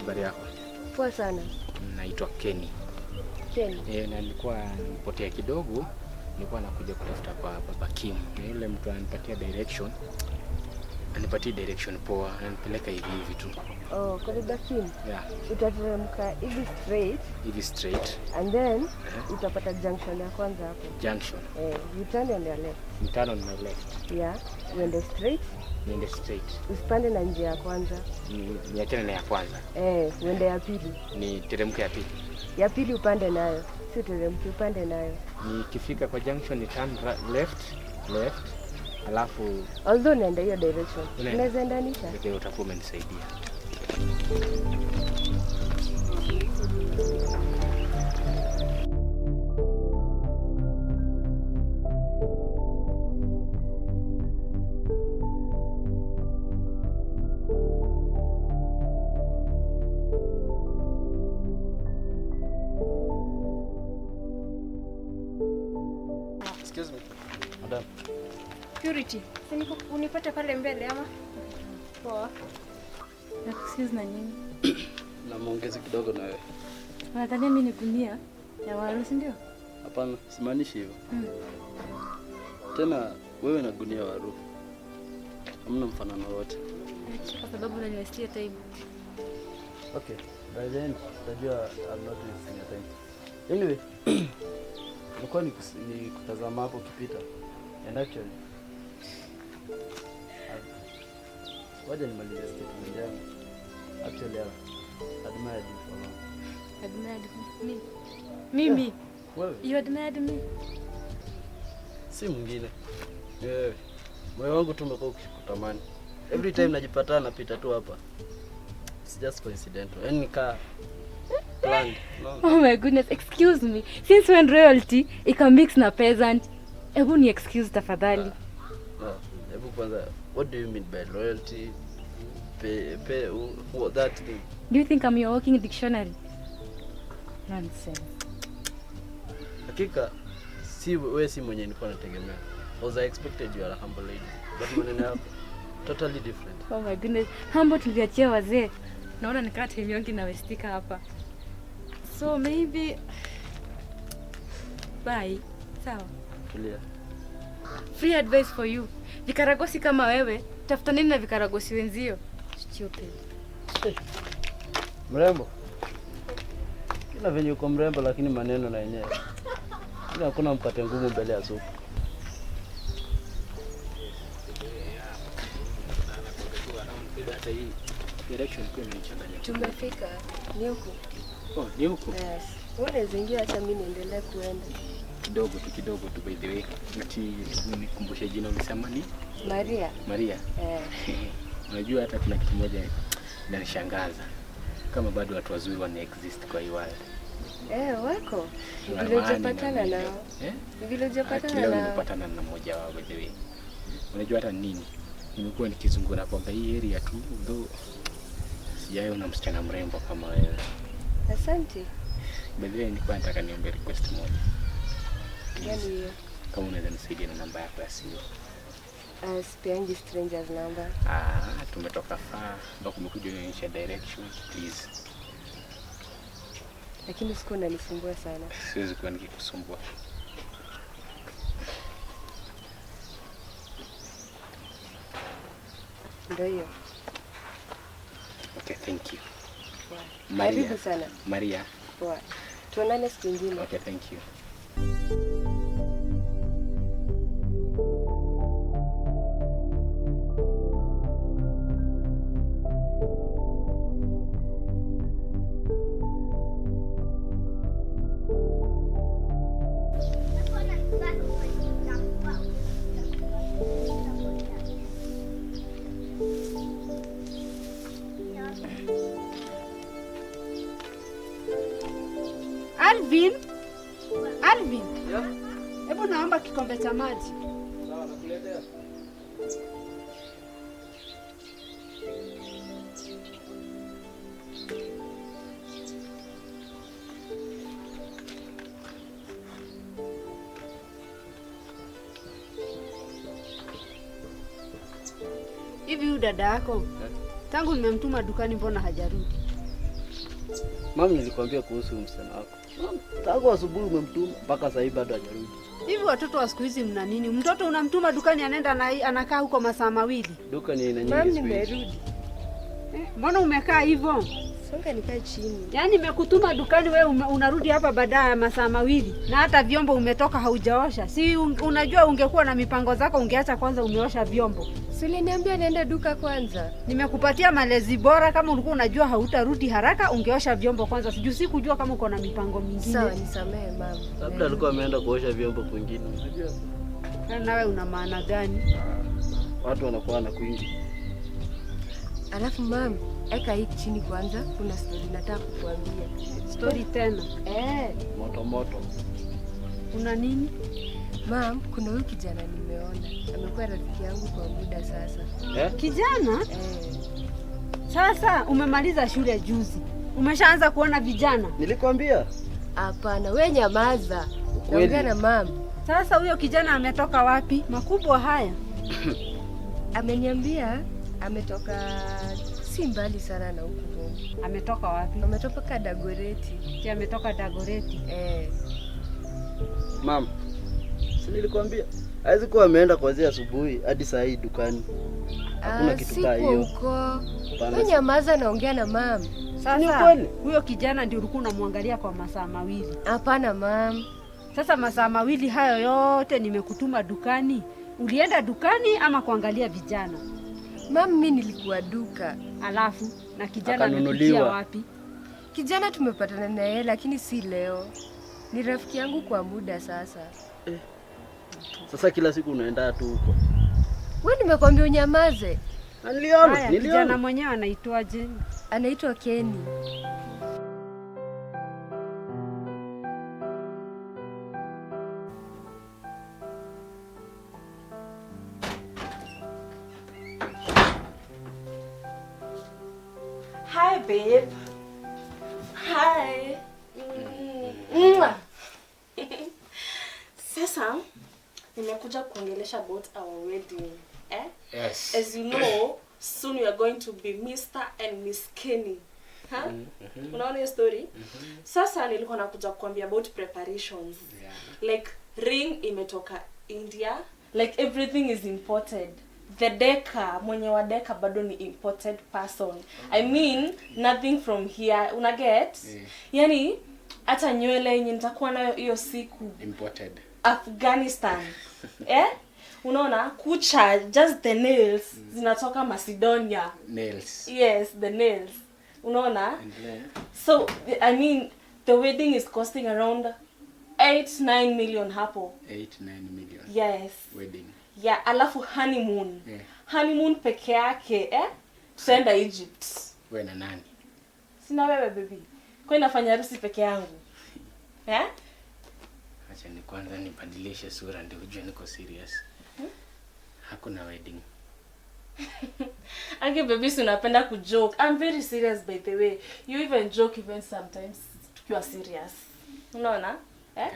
Habari yako? Poa sana. Naitwa Kenny. Kenny. Eh, na nilikuwa nipotea kidogo, nilikuwa nakuja kutafuta kwa Baba Kim. Na yule mtu ananipatia direction. Anipatie direction poa, ananipeleka hivi hivi tu. Oh, kwa Baba Kim. Yeah, Utateremka hivi straight hivi straight and then utapata junction ya kwanza hapo. junction. Eh, you turn on your left. Ni turn on my left. Yeah, uende straight, Niende straight. usipande na njia ya kwanza. Niachane na ya kwanza. Eh, uende ya pili. Niteremke ya pili. Ya pili upande nayo. Si uteremke, upande nayo. Nikifika kwa junction ni turn left, left. Alafu Although naenda hiyo direction. Unaenda. Unaweza endanisha? ndio utakuwa umenisaidia. Excuse me. Madam. Purity, si unipate pale mbele ama? Poa. Excuse na nini? Na maongezi kidogo na wewe. Unadhania mimi ni gunia ya waru, si ndio? Hapana, simaanishi hivyo. Tena wewe na gunia waru hamna mfanano wote. Kwa sababu unaniwastia time. Okay, by the end utajua I'm not wasting your time. Anyway, nilikuwa ni kutazama hapo ukipita. And actually waja nimalize statement yangu. Actually I've admired you for long. Admired me. Mimi. Wewe You admired me. si mwingine. Ni wewe. Moyo wangu tu umekuwa ukikutamani. Every time najipata napita tu hapa. It's just coincidental. Yaani nika planned. No. Oh my goodness, excuse me. Since when royalty ikamix na peasant? Hebu ni excuse tafadhali. No. Hebu kwanza, what do you mean by loyalty? Pay, pay, what that thing? Do you think I'm your walking dictionary? Nonsense. Hakika si wewe, si mwenye nilikuwa nategemea. Was I expected you are a humble lady. But maneno yako totally different. Oh my goodness. Humble tuliachia wazee. Naona nikaa time yangu inawestika hapa. So maybe bye. Sawa. Tulia. Free advice for you. Vikaragosi kama wewe, tafuta nini na vikaragosi wenzio? Stupid. Mrembo. Kila venye uko mrembo lakini maneno na yenyewe. Ila hakuna mkate ngumu mbele ya supu. Hata hii direction pia imenichanganya. Tumefika. Ni huku. Oh, ni huku. Yes. Wewe unaweza ingia, acha mimi niendelee kuenda. Kidogo tu kidogo tu, by the way. Ati nikumbushe jina ulisema ni Maria. Maria. Eh. Unajua hata kuna kitu moja inanishangaza. Kama bado watu wazuri wana exist kwa hii world. Eh, wako. Ni Wa vile maana hujapatana na nao. Eh? Ni vile hujapatana Leo nao. nimepatana na mmoja wao by the way. Unajua hata nini? Nimekuwa nikizungura kwa hii area tu, though sijaiona msichana mrembo kama wewe. Asante. By the way, nilikuwa nataka niombe request moja. Gani hiyo? Kama unaweza nisaidia na namba yako ya simu. Sipeangi strangers number. Ah, tumetoka far mpaka umekuja unionyesha direction. Please. Lakini siku unanisumbua sana. Siwezi kuwa nikikusumbua. Ndio hiyo. Okay, thank you. Poa. Maria. Karibu sana. Maria. Poa. Tuonane siku ingine. Okay, thank you. Alvin? Alvin? Hebu naomba kikombe cha maji. Sawa, nakuletea. Hivi huyu dada yako tangu nimemtuma dukani mbona hajarudi? Mami, nilikwambia kuhusu msichana wako. Mami, tangu asubuhi umemtuma mpaka sasa hivi bado hajarudi. Hivi watoto wa siku hizi mna nini? Mtoto unamtuma dukani anaenda na anakaa huko masaa mawili. Duka ni aina Mam, nyingi siku hizi. nimerudi. Mbona umekaa hivyo? Songa nikae chini. Yaani nimekutuma dukani wewe unarudi hapa baada ya masaa mawili na hata vyombo umetoka haujaosha. Si unajua ungekuwa na mipango zako ungeacha kwanza umeosha vyombo. Si uliniambia niende duka kwanza? Nimekupatia malezi bora, kama ulikuwa unajua hautarudi haraka ungeosha vyombo kwanza. Sijui sikujua kama uko na mipango mingine. Sawa, nisamehe mam. Labda alikuwa ameenda kuosha vyombo kwingine. Unajua Nawe una maana gani? watu wanakuwa na kwingi. Alafu mam, eka hii chini kwanza, kuna story nataka kukuambia. Story tena. Moto moto. Una nini? Mam, kuna huyu kijana nimeona. Amekuwa rafiki yangu kwa muda sasa. Kijana? Eh. Sasa umemaliza shule juzi. Umeshaanza kuona vijana. Nilikwambia. Hapana, we nyamaza. Ukweli. Naongea na mam. Sasa huyo kijana ametoka wapi? Makubwa haya. Ameniambia ametoka si mbali sana na huku home. Ametoka wapi? Ametoka Dagoreti. Si ametoka Dagoreti. Eh. Mama, si nilikwambia hawezi kuwa ameenda kuanzia asubuhi hadi saa hii dukani. Hakuna kitu kaa Sikuwa hiyo. huko. Hapana. We nyamaza, naongea na mam. Ni Sasa ukweli. huyo kijana ndio ulikuwa unamwangalia kwa masaa mawili. Hapana mam. Sasa masaa mawili hayo yote nimekutuma dukani. Ulienda dukani ama kuangalia vijana? Mam, mi nilikuwa duka. Alafu na kijana Akanunuliwa. amekutia wapi? Kijana tumepatana na yeye lakini si leo. Ni rafiki yangu kwa muda sasa. Sasa kila siku unaenda tu huko. We nimekwambia unyamaze. Na niliona, Haya, kijana niliona. mwenyewe anaitwaje? Anaitwa Kenny. Hi, babe. Hi. Mwah. Sasa nimekuja kuongelesha about our wedding. Eh? Yes. As you know, soon we are going to be Mr. and Miss Kenny. Huh? Unaona hiyo story? Sasa nilikuwa nakuja kuambia about preparations. Yeah. Like ring imetoka India, like everything is imported. The deka, mwenye wa deka bado ni imported person. I mean, nothing from here. Una get? Yeah. Yani hata nywele yenye nitakuwa nayo hiyo siku Imported. Afghanistan. Eh? Unaona kucha just the nails zinatoka Macedonia. Nails. Yes, the nails. Unaona? Endelea. So I mean the wedding is costing around 8 9 million hapo. 8 9 million. Yes. Wedding. Yeah, alafu honeymoon. Yeah. Honeymoon peke yake, eh? Tutaenda Egypt. Wewe na nani? Sina wewe baby. Kwa nafanya harusi peke yangu. Eh? Acha ni kwanza nibadilishe sura ndio ujue niko serious. Hakuna wedding. Ange baby, si unapenda kujoke. I'm very serious by the way. You even joke even sometimes tukiwa serious. Unaona? Eh?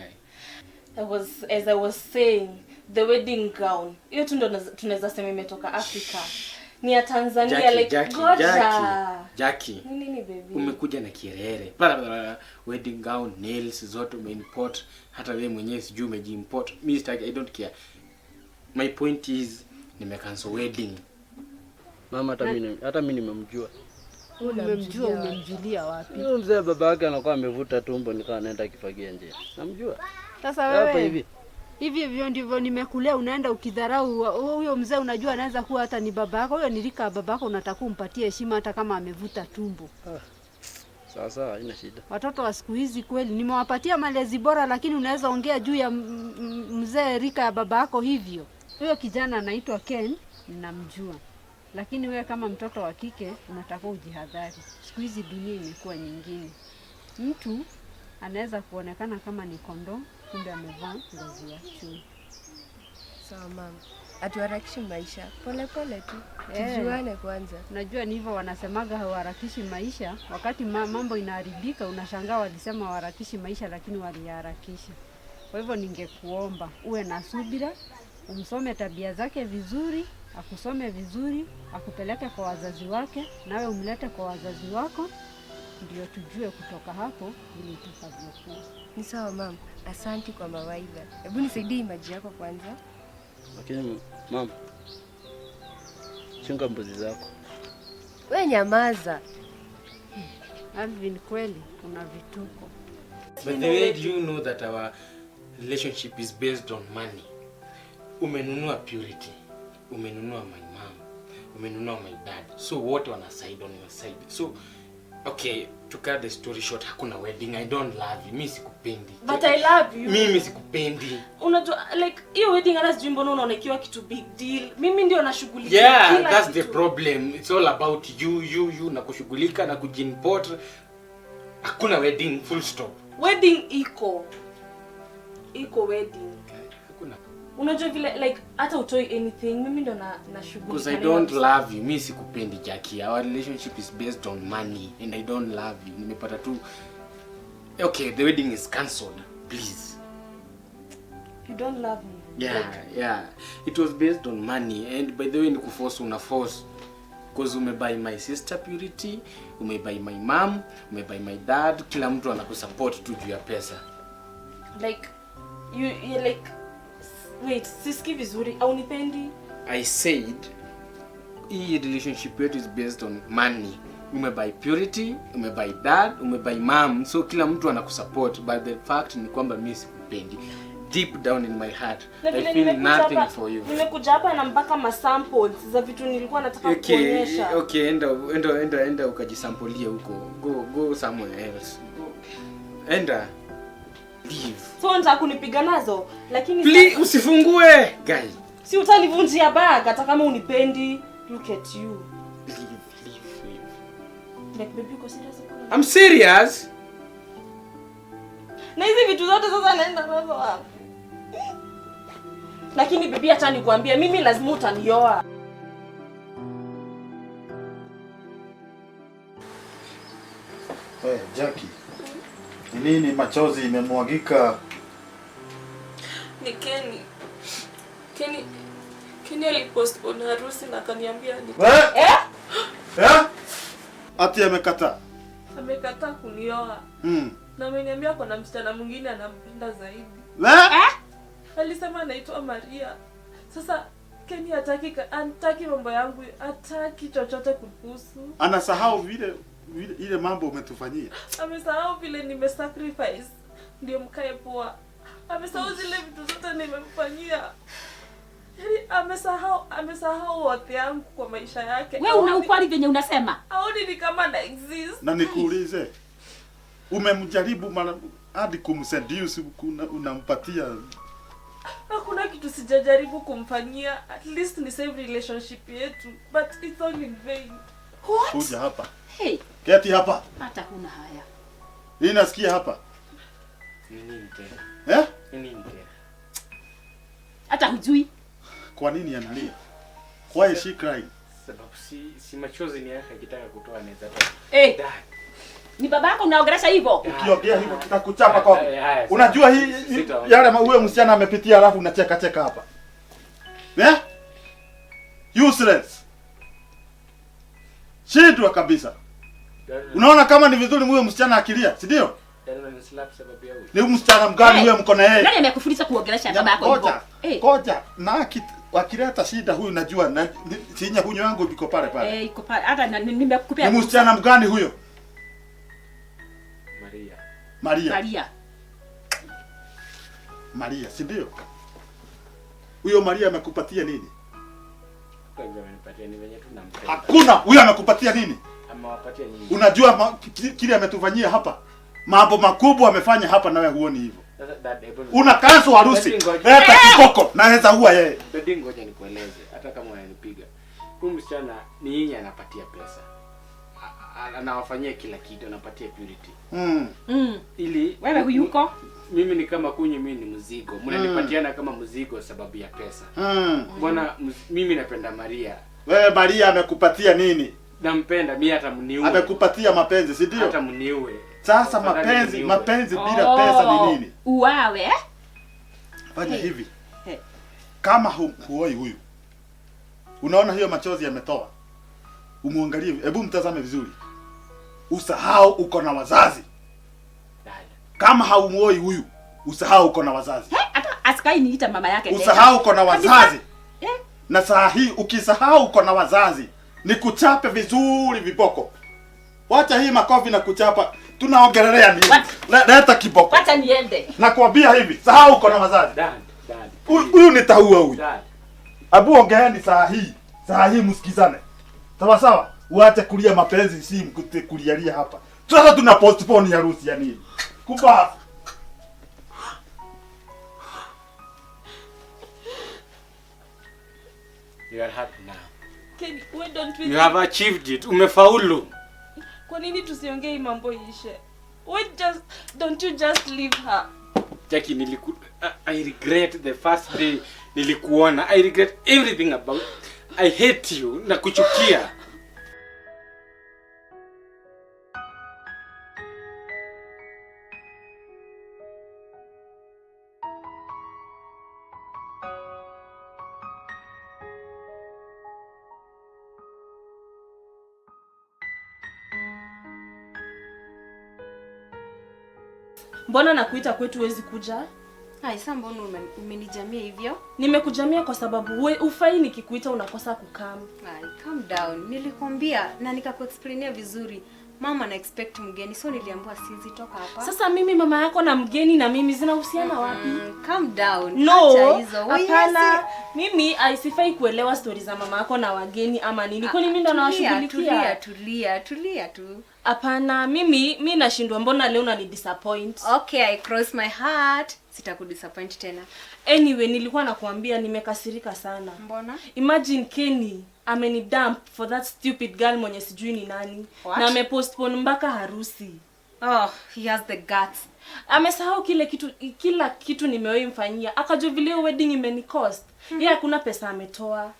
Okay. As I was saying, the wedding gown. Hiyo tu ndo tunaweza sema imetoka Afrika. Ni ya Tanzania. Jackie, Like Jackie, goja. Jackie, Jackie. Ni nini baby? Umekuja na kierere. Bla, bla, bla, wedding gown, nails zote umeimport. Hata wewe mwenyewe sijui umejiimport. Mimi sitaki, I don't care. My point is nimecancel wedding. Mama, hata mimi nimemjua. Umemjua, umemjulia wapi? Huyo mzee baba yake anakuwa amevuta tumbo nikawa anaenda akifagia njia. Namjua. Sasa Hapa wewe hivi. hivi hivyo ndivyo nimekulea, unaenda ukidharau huyo mzee. Unajua anaweza kuwa hata ni baba yako, huyo ni rika ya baba yako, unataka umpatie heshima hata kama amevuta tumbo. Sawa sawa, haina shida. Watoto wa siku hizi kweli nimewapatia malezi bora, lakini unaweza ongea juu ya mzee rika ya baba yako hivyo. Huyo kijana anaitwa Ken, ninamjua, lakini wewe kama mtoto wa kike unataka ujihadhari. Siku hizi dunia imekuwa nyingine, mtu anaweza kuonekana kama ni kondoo, kumbe amevaa ngozi ya chui. Sawa mama. Hatuharakishi maisha. Pole pole tu. Eh. Tujuane kwanza. Unajua ni hivyo wanasemaga, hawaharakishi maisha. Wakati mambo inaharibika, unashangaa walisema hawaharakishi maisha, lakini waliharakisha. Kwa hivyo ningekuomba uwe na subira, umsome tabia zake vizuri, akusome vizuri, akupeleke kwa wazazi wake, nawe umlete kwa wazazi wako, Ndio tujue kutoka hapo vile itakavyokuwa. Ni sawa mam, asanti kwa mawaidha. Hebu nisaidie maji yako kwanza. Lakini mama, chunga mbuzi zako. We nyamaza. Alvin, kweli una vituko. By the way, do you know that our relationship is based on money? Umenunua Purity, umenunua my mom, umenunua my dad. So wote wana side on your side. So okay, to cut the story short, hakuna wedding. I don't love you. Mimi sikupendi. But I love you. Mimi sikupendi. Unajua like hiyo wedding hata sijui mbona unaona ikiwa kitu big deal. Mimi ndio nashughulikia Yeah, kila that's kitu. the problem. It's all about you, you, you na kushughulika na kujimport. Hakuna wedding, full stop. Wedding iko. Iko wedding. Hakuna. Unajua vile like hata utoi anything, mimi ndo na nashughulika. Because I na hiyo don't love you. Mimi sikupendi Jackie. Our relationship is based on money and I don't love you. Nimepata tu. Okay, the wedding is cancelled. Please. You don't love me. Yeah, Like, yeah. It was based on money and by the way ni kuforce una force. Because umebuy my sister Purity, umebuy my mom, umebuy my dad, kila mtu anakusupport tu juu ya pesa. like you like wait, sisikii vizuri au nipendi? I said hii relationship yetu is based on money. Umebuy Purity, umebuy dad, umebuy mom, so kila mtu anakusupport but the fact ni kwamba mimi sikupendi. Deep down in my heart, Na I vile feel nimekuja nothing hapa, for you. nimekuja hapa na mpaka ma samples za vitu nilikuwa nataka Okay, kuonyesha. okay, enda enda enda enda ukajisampolie huko. Go somewhere else. Go. Enda. Leave. So unataka kunipiga nazo, lakini Please usifungue. Guy. si utanivunjia bag hata kama unipendi. Look at you. Leave, leave, leave. Like baby uko serious? I'm serious. Na hizi vitu zote sasa naenda nazo wapi? Lakini bibi, acha nikwambie, mimi lazima utanioa. Hey, Jackie. Ni nini machozi imemwagika? Ni Kenny. Kenny alipostpone harusi na akaniambia ni Eh? Eh? Eh? Ati amekataa. Amekataa kunioa. Na ameniambia kuna msichana mwingine anampenda zaidi. Eh? Alisema anaitwa Maria. Sasa Kenny hataki mambo yangu, hataki chochote kuhusu. Anasahau vile ile mambo umetufanyia. Amesahau vile nimesacrifice ndio mkae poa. Amesahau zile vitu zote nimemfanyia. Yaani amesahau wote yangu kwa maisha yake. Wewe una ukweli venye unasema. Aoni ni kama na exist. Na nikuulize, umemjaribu mara hadi kumseduce, unampatia? Hakuna kitu sijajaribu kumfanyia. At least ni save relationship yetu, but it's all in vain. What? Kuja hapa. Hey. Keti hapa. Hata huna haya. Nini nasikia hapa? Nini tena? Eh? Nini tena? Hata hujui. Kwa nini analia? Why is she crying? Sababu si machozi ni yake, akitaka kutoa anaweza toa. Eh. Ni babako unaongelesha hivyo? Ukiongea hivyo tutakuchapa kwa. Unajua hii yale huyo msichana amepitia alafu unacheka cheka hapa. Eh? Useless. Shindwa kabisa. Unaona kama ni vizuri huyo msichana akilia, si ndio? Ni msichana mgani huyo mko na yeye? Nani amekufundisha kuongelesha babako hivyo? Ngoja, na akileta shida huyu najua na sinya hunyo yangu iko pale pale. Eh, iko pale. Hata nimekupea. Ni msichana mgani huyo? Maria. Maria, si ndio? Huyo Maria amekupatia nini? Hakuna, huyo amekupatia nini? Amewapatia nini? Unajua kile ametufanyia hapa? Mambo makubwa amefanya hapa nawe huoni hivyo. Una cancel harusi. Leta kiboko naweza huwa yeye. Dadi, ngoja nikueleze, hata kama unanipiga. Huyu msichana ni yeye anapatia pesa. Anawafanyia kila kitu, anapatia Purity. Ili wewe huyuko? Mimi ni kama kunyi, mimi ni mzigo. Mnanipatiana kama mzigo sababu ya pesa. Mbona mimi napenda Maria. Wewe Maria amekupatia nini? Nampenda mimi, hata mniue. Amekupatia mapenzi, si ndio? Hata mniue. Sasa mapenzi bila pesa ni nini? Uawe. Fanya hivi. Kama huoi huyu. Unaona hiyo machozi yametoa. Umuangalie, hebu mtazame vizuri. Usahau uko na wazazi. Kama haumuoi huyu, usahau uko na wazazi. Hata asikai niita mama yake. Usahau uko na wazazi. Na saa hii ukisahau uko na wazazi, nikuchape vizuri viboko. Wacha hii makofi na kuchapa. Tunaongelelea nini? Leta kiboko. Wacha niende. Nakwambia hivi, sahau uko na wazazi. Dad, dad. Huyu nitaua huyu. Abu ongeeni saa hii. Saa hii msikizane. Sawa sawa? Uache kulia mapenzi, si kulialia hapa. Sasa tuna postpone harusi ya nini? Kupa. You are happy now. Ken, why don't we? You have achieved it. Umefaulu. Kwa nini tusiongee mambo iishe? Why just don't you just leave her? Jackie, I regret the first day nilikuona. I regret everything about. I hate you na kuchukia. Mbona nakuita kwetu huwezi kuja? Hai, sasa mbona umenijamia hivyo? Nimekujamia kwa sababu wewe ufai nikikuita unakosa kukam. Ai, calm down. Nilikwambia na nikakuexplainia vizuri. Mama na expect mgeni, so niliambiwa sizi toka hapa. Sasa mimi mama yako na mgeni na mimi zinahusiana wapi? Calm down. No, acha hizo. Hapana. Mimi sifai kuelewa stories za mama yako na wageni ama nini. Kwani mimi ndo nawashughulikia? Tulia, tulia tu. Hapana, mimi nashindwa mbona leo unani disappoint. Okay, I cross my heart. Sitakudisappoint tena. Anyway, nilikuwa nakuambia nimekasirika sana. Mbona? Imagine Kenny ameni dump for that stupid girl mwenye sijui ni nani. What? Na amepostpone mpaka harusi. Oh, he has the guts. Amesahau kila kitu nimewahi mfanyia. Akajua vile wedding imenicost. Yeye hakuna pesa ametoa.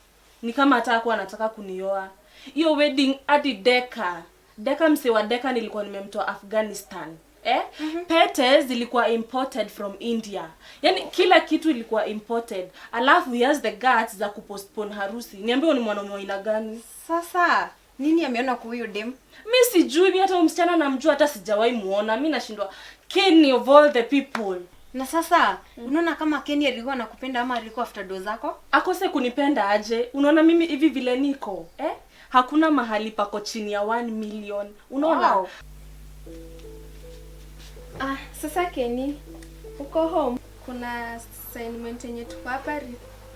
Ni kama hata hakuwa anataka kunioa. Hiyo wedding hadi Deka. Deka mse wa Deka nilikuwa nimemtoa Afghanistan. Pete zilikuwa imported from India. Yaani kila kitu ilikuwa imported. Alafu he has the guts za kupostpone harusi. Niambie ni mwanaume wa aina gani? Sasa nini ameona kwa huyo dem? Mimi sijui, mimi hata msichana namjua hata sijawahi muona. Mimi nashindwa. Kenny of all the people. Na sasa unaona kama Kenny alikuwa anakupenda ama alikuwa after do zako? Akose kunipenda aje? Unaona mimi hivi vile niko, Hakuna mahali pako chini ya 1 million. Unaona? Wow. Ah, sasa Kenny, uko home? Kuna assignment yenye tuko hapa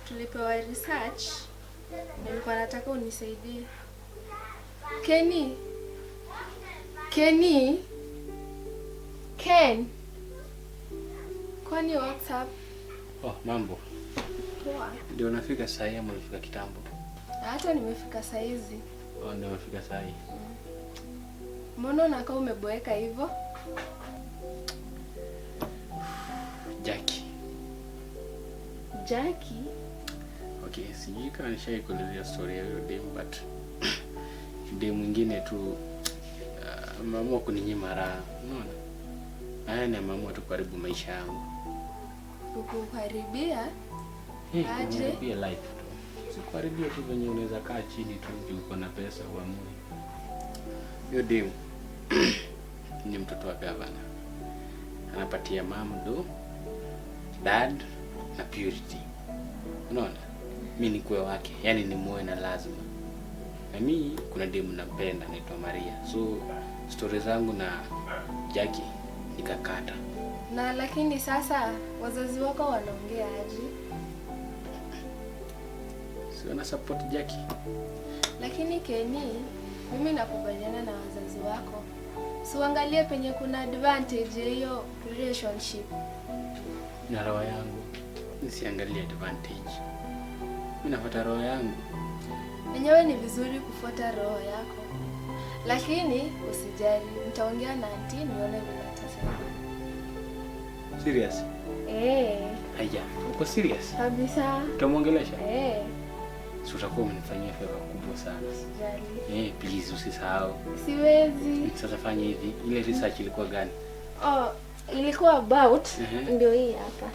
tulipewa research. Nilikuwa nataka unisaidie. Kenny. Kenny. Ken. Kwani WhatsApp? Oh, mambo. Poa. Ndio nafika saa hii ama ulifika kitambo? Hata nimefika saa hizi. Oh, ndio nafika saa hii. Mbona unakaa umeboeka hivyo? Jackie. Jackie? Okay, sijui kama nishaikuelezea story ya hiyo dem, but dem mwingine tu ameamua kuninyima raha, unaona? Yaani ameamua tu kuharibu maisha yangu. Kukuharibia? Aje? Kuharibia life tu. Sikuharibia tu venye unaweza kaa chini tu juu uko na pesa uamue. Hiyo dem ni mtoto wa gavana. Anapatia mom do, dad na Purity. Unaona? Mimi ni kuwe wake, yani ni muoe na lazima. Na mimi kuna demu nampenda anaitwa Maria. So story zangu na Jackie nikakata. Na lakini sasa wazazi wako wanaongea aje? Si wana support Jackie. Lakini Kenny, mimi nakubaliana na wazazi wako. So angalie penye kuna advantage hiyo relationship. Na roho yangu nisiangalie advantage. Mimi nafuata roho yangu. Enyewe ni vizuri kufuata roho yako. Lakini usijali, nitaongea na auntie nione vile atasema. Serious? Eh. Haya, uko serious? Kabisa. Utamuongelesha? Eh. Si utakuwa umenifanyia favor kubwa sana. Usijali. Eh, please usisahau. Siwezi. Sasa fanya hivi, ile research ilikuwa gani? Oh, ilikuwa about ndio hii hapa.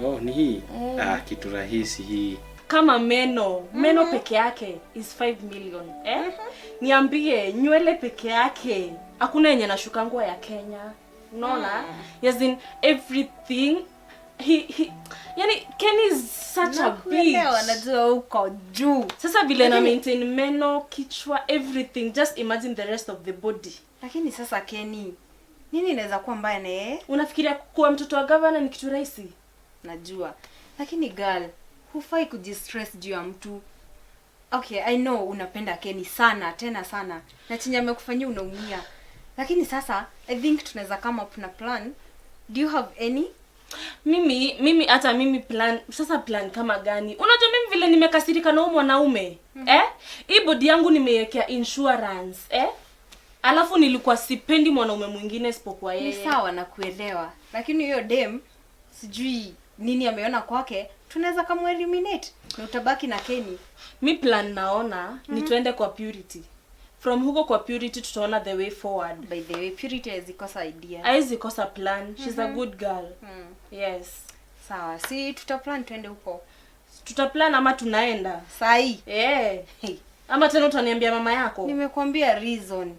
Oh, ni hii. Ah, kitu rahisi hii. Kama meno, meno peke yake is 5 million, eh? Niambie nywele peke yake. Hakuna yenye anashukangwa ya Kenya. Unaona? Yes, in everything he yani Ken is such a bitch. Najua uko juu. Sasa vile na maintain meno, kichwa, everything. Just imagine the rest of the body. Lakini sasa Kenny, nini inaweza kuwa mbaya na yeye? Unafikiria kuwa mtoto wa governor ni kitu rahisi? Najua. Lakini girl, hufai kujistress juu ya mtu. Okay, I know unapenda Kenny sana, tena sana. Na chenye amekufanyia unaumia. Lakini sasa I think tunaweza come up na plan. Do you have any? Mimi hata mimi plan, sasa plan kama gani? Unajua mimi vile nimekasirika na huyu mwanaume, eh? Hii body yangu nimeiwekea insurance, eh? Alafu nilikuwa sipendi mwanaume mwingine isipokuwa yeye. Ni sawa na kuelewa. Lakini hiyo dem sijui nini ameona kwake, tunaweza kama eliminate na utabaki na Kenny. Mi plan naona ni tuende kwa Purity. From huko kwa Purity tutaona the way forward. By the way, Purity haizi kosa idea. Haizi kosa plan. She's a good girl. Yes. Sawa, si tutaplan tuende huko. Tutaplan ama tunaenda? Sahi. Eh. Hey. Ama tena utaniambia mama yako? Nimekuambia reason.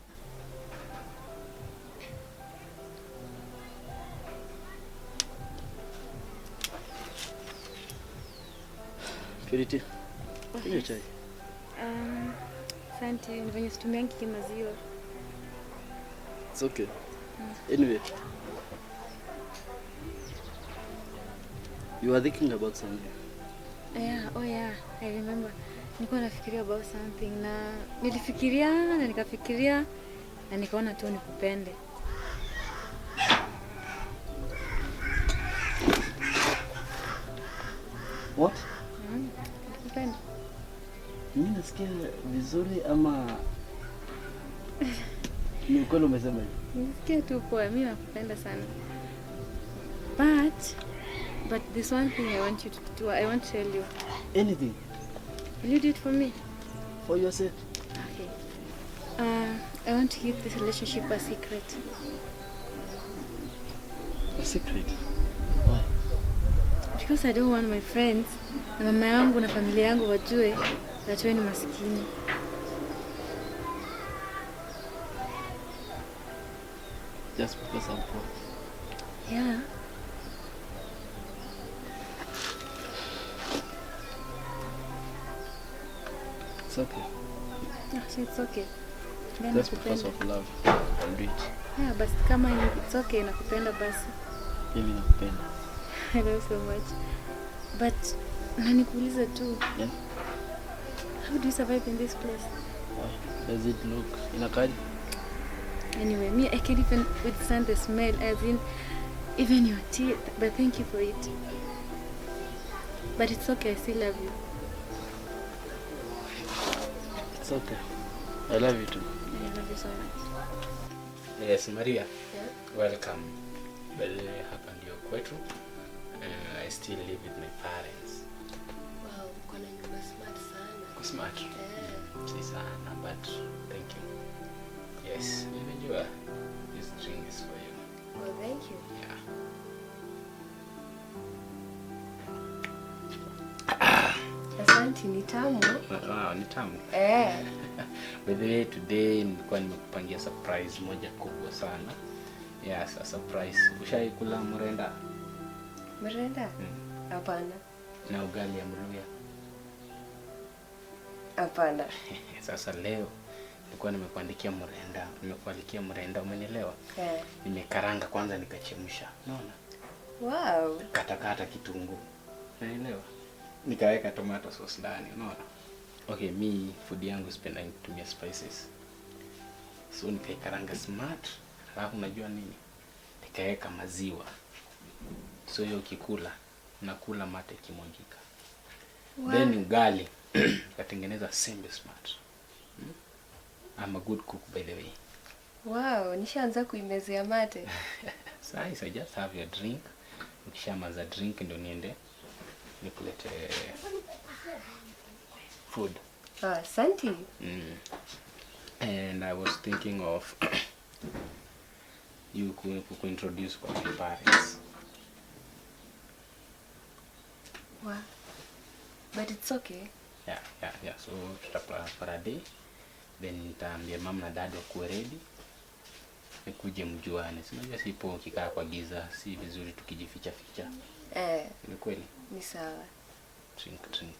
Purity. Kunywa chai. Asante, ni venye situmiangi kimaziwa. It's okay. Anyway. You are thinking about something. Yeah, oh yeah, I remember. Nilikuwa nafikiria about something na nilifikiria na nikafikiria na nikaona tu nikupende. What? Nikupende. Mimi nasikia vizuri ama ni ukweli umesema hivi? Nisikia tu poa, mimi nakupenda sana. But this one thing I want you to do, I want to tell you. Anything. Will you do it for me? For yourself. Okay. I want to keep this relationship a secret. A secret? Why? Because I don't want my friends na mama yangu na familia yangu wajue that wewe ni maskini. Just because I'm poor. Yeah. It's okay. No, so it's okay. Then just because of love, I'll do it. Yeah, but kama it's okay, nakupenda basi. Mimi nakupenda. I love so much. But na nikuulize tu. Yeah. How do you survive in this place? Why does it look inakaje? Anyway, me, I can't even withstand the smell, as in even your teeth. But thank you for it. But it's okay, I still love you. It's okay. I love you too. I love you so much. Yes, Maria. Yeah? Welcome. Well, hapa ndio kwetu. I still live with my parents. Wow, uko na nyumba smart sana. Uko smart? Yeah. Si sana, but thank you. Yes, unajua this drink is for you. Well, thank you. Yeah. Asante, ni tamu. Wow, ni tamu. Eh. By the way, today nilikuwa nimekupangia surprise moja kubwa sana. Yes, a surprise. Ushaikula mrenda? Mrenda? Hapana. Na ugali ya Mluya? Hapana. Sasa leo nilikuwa nimekuandikia mrenda, nimekualikia mrenda, umenielewa? Yeah. Nimekaranga kwanza nikachemsha. Unaona? Wow. Katakata kitunguu. Unaelewa? Nikaweka tomato sauce ndani, unaona? Okay, mi food yangu sipendi kutumia spices. So nikaikaranga smart, alafu unajua nini? Nikaweka maziwa. So hiyo ukikula, unakula mate ikimwagika. Wow. Then ugali nikatengeneza sembe smart. I'm a good cook, by the way. Wow, nishaanza kuimezea mate. Sasa I just have your drink. Ukishamaza drink ndio niende nikulete food. Asante. And I was thinking of you kuintroduce kwa my parents. Wow. But it's okay. Yeah. So tutaplan for a day. Then nitaambia mama na dad wakuwe ready. Nikuje mjuane. Si unajua sipo ukikaa kwa giza, si vizuri tukijificha ficha. Ni kweli? Ni sawa. Drink.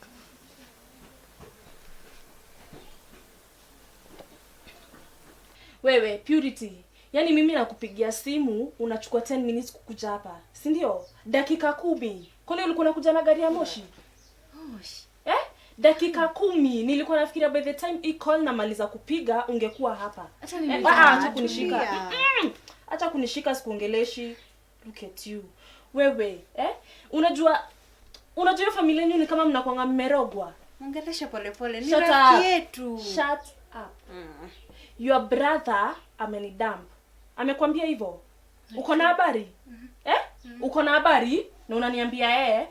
Wewe Purity, yani mimi nakupigia simu unachukua 10 minutes kukuja hapa, si ndio? Dakika 10. Kwani ulikuwa unakuja na gari ya moshi? Moshi. Dakika 10 nilikuwa nafikiria by the time e call na maliza kupiga ungekuwa hapa. Acha mimi. Acha kunishika. Acha kunishika, sikuongeleshi. Look at you. Wewe, Unajua familia yenu ni kama mnakuanga mmerogwa. Ongelesha pole pole, ni rafiki yetu. Shut up. Your brother amenidump. Amekwambia hivyo? Uko na habari? Uko na habari na unaniambia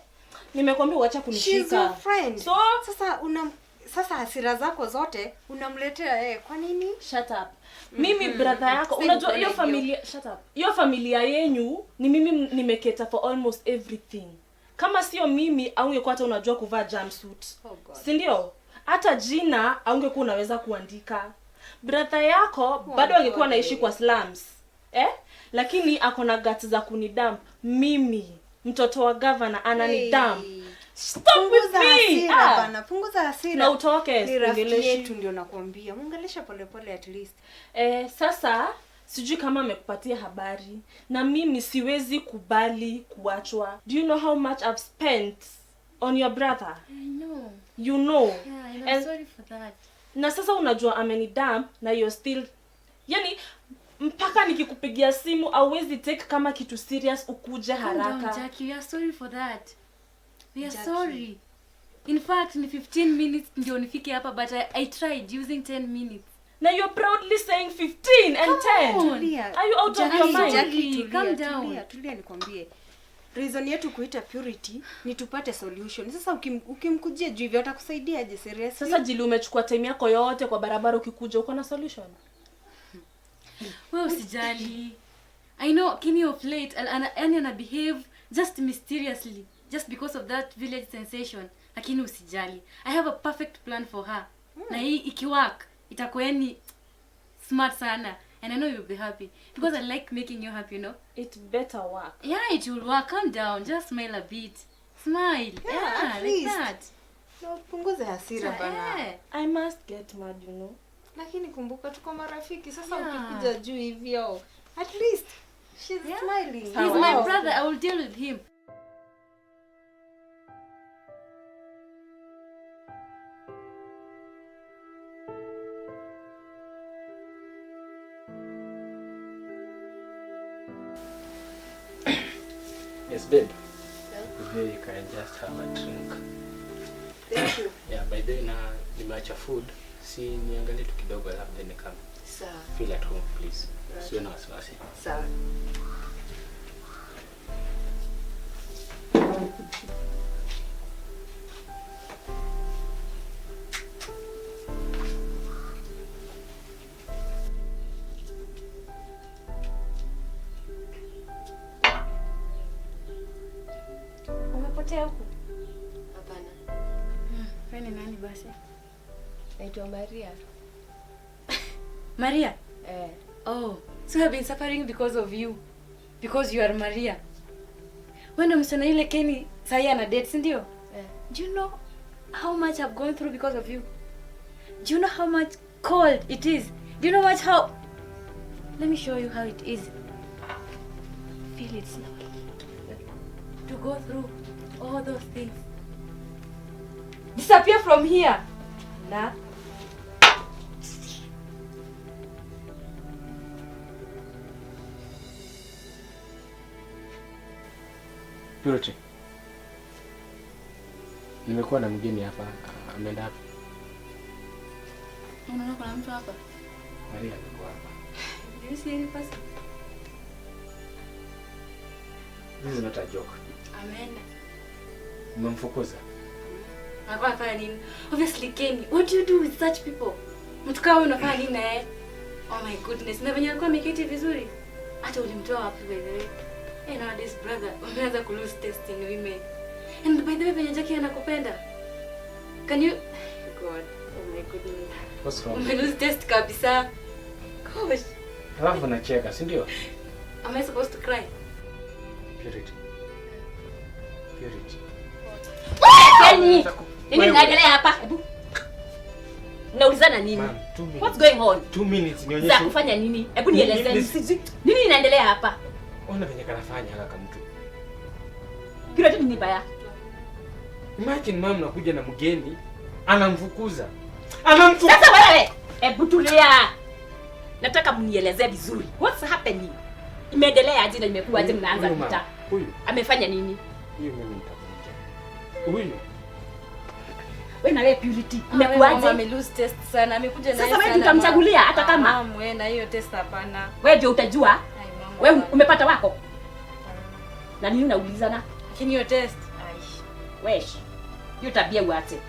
Nimekwambia uacha kunishika. She's your friend. So sasa hasira zako zote unamletea kwa nini? Shut up. Mimi brother yako, unajua hiyo familia, shut up. Hiyo familia yenu ni mimi nimeketa for almost everything. Kama sio mimi aungekuwa hata unajua kuvaa jumpsuit. Oh God. Si ndio? Hata jina aungekuwa unaweza kuandika. Brother yako bado angekuwa anaishi kwa slums. Lakini ako na guts za kunidump mimi. Mtoto wa governor ananidump. Stop with me. Bana, punguza hasira. Na utoke, ni rafiki yetu ndio nakwambia. Muongelesha pole pole at least. Sasa sijui kama amekupatia habari na mimi siwezi kubali kuachwa. Do you know how much I've spent on your brother? I know. You know. Yeah, and I'm sorry for that. Na sasa unajua amenidump na you're still, yani mpaka nikikupigia simu hauwezi take kama kitu serious ukuje haraka. Calm down, Jackie, we are sorry for that. We are Jackie. Sorry. In fact, ni 15 minutes ndio nifike hapa, but I tried using 10 minutes. Now you're proudly saying 15 and 10. Tulia. Are you out of your mind? Jackie, tulia, calm down. Tulia nikwambie. Reason yetu kuita Purity ni tupate solution. Sasa ukimkujia juu hivyo atakusaidia aje seriously? Sasa Jili umechukua time yako yote kwa barabara ukikuja uko na solution? Wewe usijali. I know Kenny of late and ana behave just mysteriously just because of that village sensation. Lakini usijali. I have a perfect plan for her. Na hii ikiwork itakuwa yani smart sana. And I know you'll be happy because I like making you happy, you know. It better work. Yeah, it will work. Calm down. Just smile a bit. Smile. Yeah, at like least. that. No, punguza hasira bana. Yeah. I must get mad, you know. Lakini kumbuka tuko marafiki. Sasa ukikuja juu hivyo, at least she's smiling. He's my brother. I will deal with him. Yes, babe. Yeah. You can just have a drink. Thank you. Yeah, by the way, na nimeacha food. Si niangalie tu kidogo alafu then come. Sawa. Feel at home, please. Right. Sio na wasiwasi. Sawa. Umepotea huku? Hapana. Wewe ni nani basi? Naitwa Maria. Maria? Eh. Oh, so I've been suffering because of you. Because you are Maria. Wewe ndio msichana ile Kenny sahi ana date, si ndio? Eh. Do you know how much I've gone through because of you? Do you know how much cold it is? Do you know much how... Let me show you how it is. Feel it slowly. To go through all those things. Disappear from here. Nah. Purity. Nimekuwa na mgeni hapa, ameenda hapa. Unaona kuna mtu hapa? Maria alikuwa hapa. Do you see any person? This is not a joke. Ameenda. Umemfukuza? Alikuwa anafanya nini? Obviously Kenny, what do you do with such people? Mtu kama huyu unafanya nini naye? Oh my goodness, na venye alikuwa ameketi vizuri. Hata ulimtoa wapi by the way? Hey, nowadays brother, umeanza ku lose taste in women. And by the way, venye Jackie anakupenda. Can you God, oh my goodness. What's wrong? Umelose test kabisa. Gosh. Alafu unacheka, si ndio? Am I supposed to cry? Purity. Purity. Nini? Nini inaendelea hapa? Hebu. Naulizana nini? What's going on? 2 minutes nionyeshe. Za kufanya nini? Hebu nielezeni. Sijui. Nini inaendelea hapa? Ona venye kanafanya haka mtu. Purity ni baya. Imagine mama nakuja na mgeni anamfukuza. Anamfukuza. Sasa wewe, hebu tulia. Nataka mnielezee vizuri. What's happening? Imeendelea aje na imekuwa aje mnaanza vita? Huyu. Amefanya nini? Huyu mimi nitavunja. Huyu. Wewe na wewe Purity, imekuwa aje? Mama lose test sana. Amekuja na sasa wewe utamchagulia hata kama. Mama wewe na hiyo test hapana. Wewe ndio utajua. Wewe umepata wako? Na nini unaulizana? Lakini hiyo test. Ai. Wewe. Hiyo tabia uache.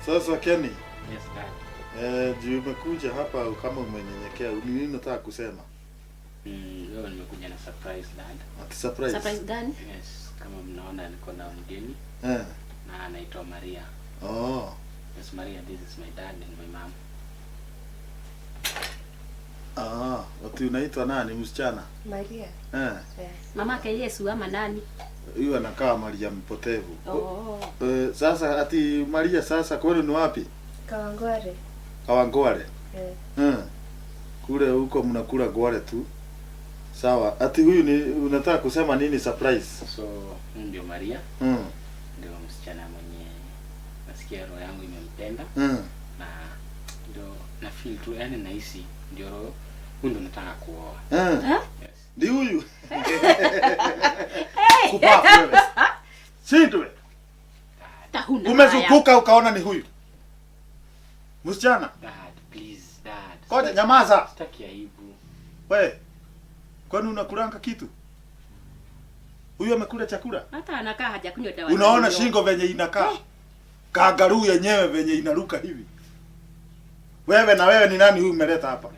Sasa Kenny. Yes dad. Juu umekuja hapa kama umenyenyekea, nini unataka kusema? Leo nimekuja na surprise dad. Ati surprise? Surprise gani? Yes, kama mnaona niko na mgeni. Na anaitwa Maria. Oh. Yes Maria, this is my dad and my mom. Ah, watu unaitwa nani msichana? Maria. Mamake Yesu ama nani? Huyu anakaa Maria mpotevu. Oh. Sasa ati Maria sasa kwenu ni wapi? Kawangware. Kawangware. Kule huko mnakula gware tu. Sawa. Ati huyu ni unataka kusema nini surprise? So, huyu ndio Maria. Ndio msichana mwenye nasikia roho yangu imempenda. Na ndio na feel tu, yani nahisi ndio roho huyu ndio nataka kuoa. Yes. Ndi huyu. Kupafu wewe. Shindwe. Umezunguka ukaona ni huyu. Msichana. Dad, please dad. Koja nyamaza. Sitaki aibu. Wewe. Kwani unakulanga kitu? Huyu amekula chakula? Hata anakaa hajakunywa dawa. Unaona shingo venye inakaa. Kangaroo yenyewe venye inaruka hivi. Wewe na wewe ni nani huyu umeleta hapa?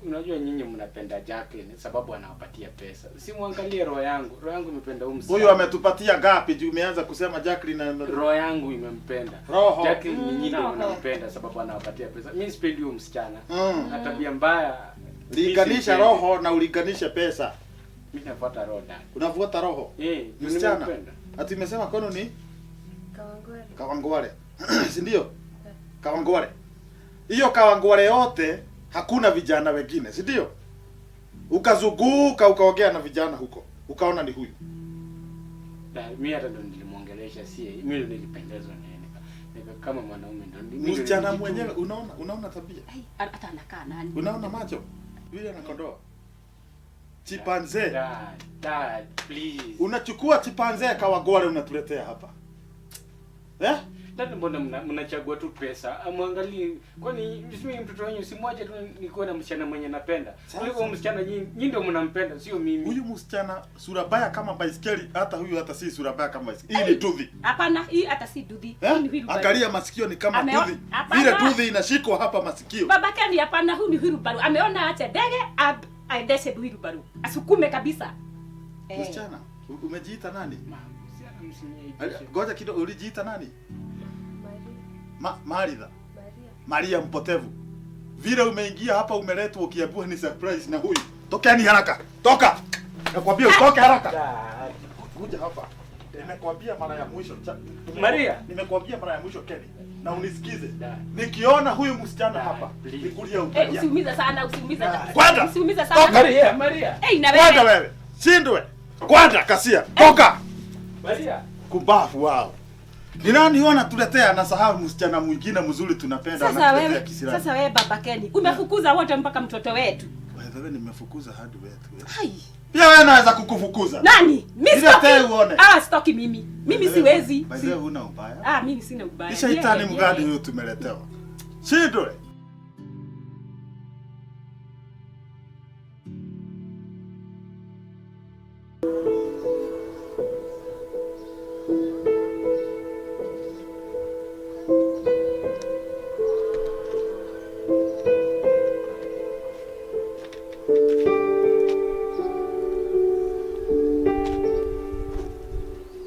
Unajua nyinyi mnapenda Jacqueline sababu anawapatia pesa. Si muangalie roho yangu. Roho yangu imependa huyu msichana. Huyu ametupatia ngapi juu umeanza kusema Jacqueline na roho yangu imempenda. Roho. Jacqueline nyinyi ndio mnampenda sababu anawapatia pesa. Mimi sipendi huyu msichana. Na tabia mbaya. Linganisha roho na ulinganishe pesa. Mimi nafuata roho dad. Unafuata roho? Msichana. Ati umesema kwenu ni Kawangware. Kawangware. Si ndio? Kawangware. Hiyo Kawangware yote hakuna vijana wengine, si ndio? Ukazunguka ukaongea na vijana huko, ukaona ni huyu. Mimi hata ndo nilimuongelesha, si mimi ndo nilipendezwa naye. Nika kama mwanaume ndo msichana mwenyewe. Unaona tabia. Hata anakaa nani? Unaona macho? Yule anakondoa. Chipanze. Dad, please. Unachukua chipanze Kawangware unatuletea hapa. Dad, mbona mnachagua tu pesa? Amwangalie kwani mimi mtoto wenu simwache tu nikuwe na msichana mwenye napenda. Kuliko msichana nyinyi ndio mnampenda, sio mimi. Huyu msichana sura baya kama baiskeli, hata huyu hata si sura baya kama baiskeli. Hii ni tuvi. Hapana, hii hata si duthi. Hii ni wheelbarrow. Angalia masikio ni kama tuvi. Vile tuvi inashikwa hapa masikio. Babake ni hapana, huyu ni wheelbarrow. Ameona acha ndege aendeshe wheelbarrow. Asukume kabisa. Msichana, umejiita nani? Ngoja kidogo, ulijiita nani? Maria. Maria mpotevu. Vile umeingia hapa umeletwa ukiambiwa ni surprise na huyu. Tokeni haraka. Toka. Nakwambia utoke haraka. Kuja hapa. Nimekwambia mara ya mwisho. Maria, nimekuambia mara ya mwisho Kenny. Na unisikize. Nikiona huyu msichana hapa, nikulia utalia. Usiumiza sana, usiumiza. Kwenda. Usiumiza sana. Toka. Maria, Maria. Na wewe. Kwenda wewe. Shindwe. Kwenda kasia. Toka. Maria. Kumbafu wao. Ni nani huwa anatuletea na sahau msichana mwingine mzuri tunapenda anatuletea kisirani. Sasa wewe baba Kenny, umefukuza wote mpaka mtoto wetu. Wewe nimefukuza hadi wetu. Hai. Pia wewe naweza kukufukuza. Nani? Mimi sitoki. Uone. Sitoki mimi. Mimi siwezi. By the way huna ubaya. Mimi sina ubaya. Ni shetani mgani huyu tumeletewa. Shindwe.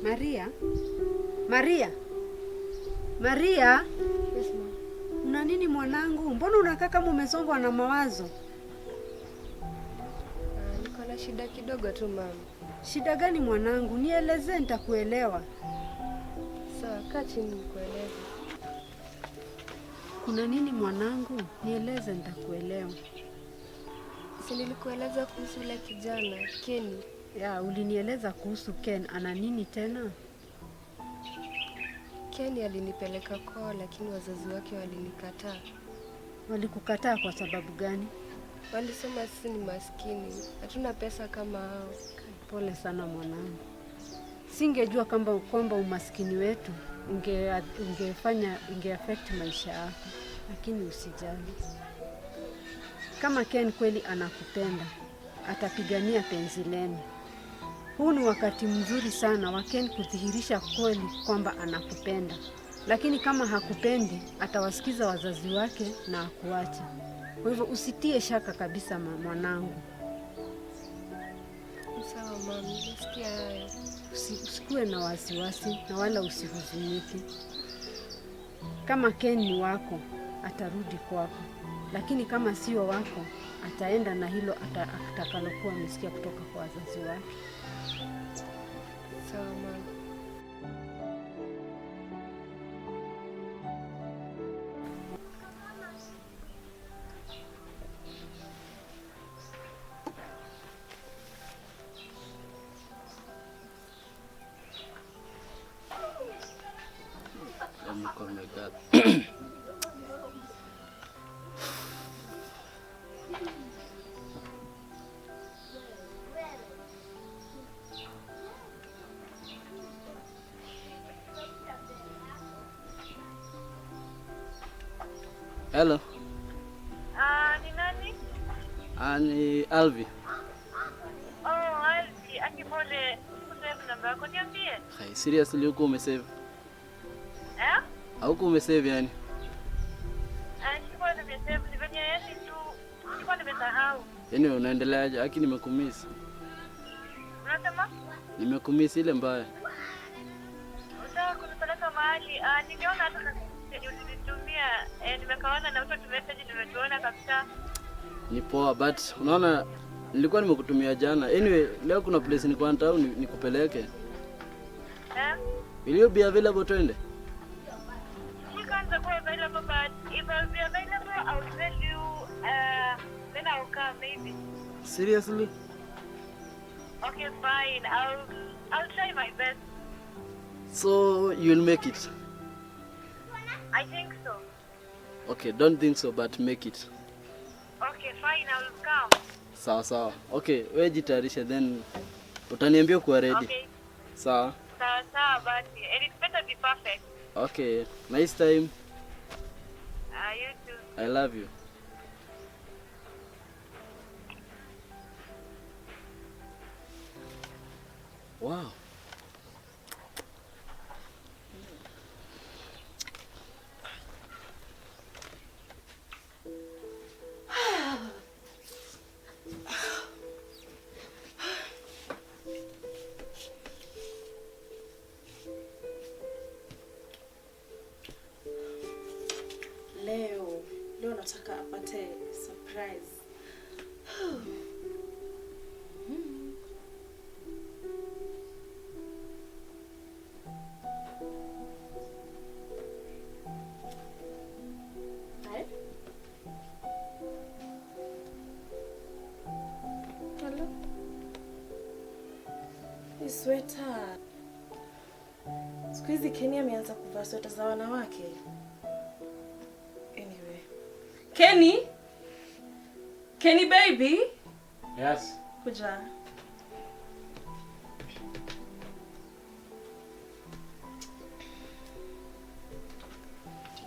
Maria. Maria. Maria? Yes, ma'am. Una nini mwanangu? Mbona unakaa kama umesongwa na mawazo? Niko na shida kidogo tu mama. Shida gani mwanangu? Nieleze nitakuelewa. Sawa, kaa chini nikueleze. Kuna nini mwanangu? Nieleze nitakuelewa. Si nilikueleza kuhusu yule kijana Kenny? Ya, ulinieleza kuhusu Ken. Ana nini tena? Kenny alinipeleka kwao lakini wazazi wake walinikataa. Walikukataa kwa sababu gani? Walisema sisi ni maskini, hatuna pesa kama hao. Pole sana mwanangu. Singejua kwamba umaskini wetu inge affect maisha yako, lakini usijali. Kama Ken kweli anakupenda, atapigania penzi lenu. Huu ni wakati mzuri sana wa Ken kudhihirisha kweli kwamba anakupenda. Lakini kama hakupendi, atawasikiza wazazi wake na akuache. Kwa hivyo usitie shaka kabisa mwanangu. Sawa mama, nasikia hayo. Usikuwe na wasiwasi na wala usihuzunike. Kama Ken ni wako, atarudi kwako. Lakini kama sio wako, ataenda na hilo atakalokuwa amesikia kutoka kwa wazazi wake. Sawa mama. Let me call my dad. Hello. Ah, ni nani? Ah, ni Alvi. Oh, Alvi, aki pole, sikusave namba yako, niambie. Hey, seriously huko umesave? Eh? Huko umesave yani? Ah, sikuwa nimesave, ni venye yani tu, sikuwa nimesahau. Yaani unaendeleaje? Aki nimekumiss. Unasema? Nimekumiss ile mbaya. Unataka kunipeleka mahali, ah, niliona hata yenye ulinitumia, nimekaona na uto message nimetuona kabisa. Ni poa, but unaona nilikuwa nimekutumia jana. Anyway, leo kuna place nilikuwa nataka nikupeleke. Eh? Will you be available twende? She can't go available, but if I'll be available, I'll tell you, then I'll come maybe. Seriously? Okay, fine. I'll try my best. So you'll make it? I think so. Okay, don't think so, but make it. Okay, fine. I'll come. Sawa sawa. Okay, wewe jitayarishe then utaniambia kuwa ready. Okay. Sawa. Sawa sawa basi. And it better be perfect. Okay, nice time. You too. I love you. Wow. Leo nataka apate surprise. Hi. Hello. Ni sweta. Siku hizi Kenny ameanza kuvaa sweta za wanawake. Anyway. Kenny? Kenny baby? Yes. Kuja.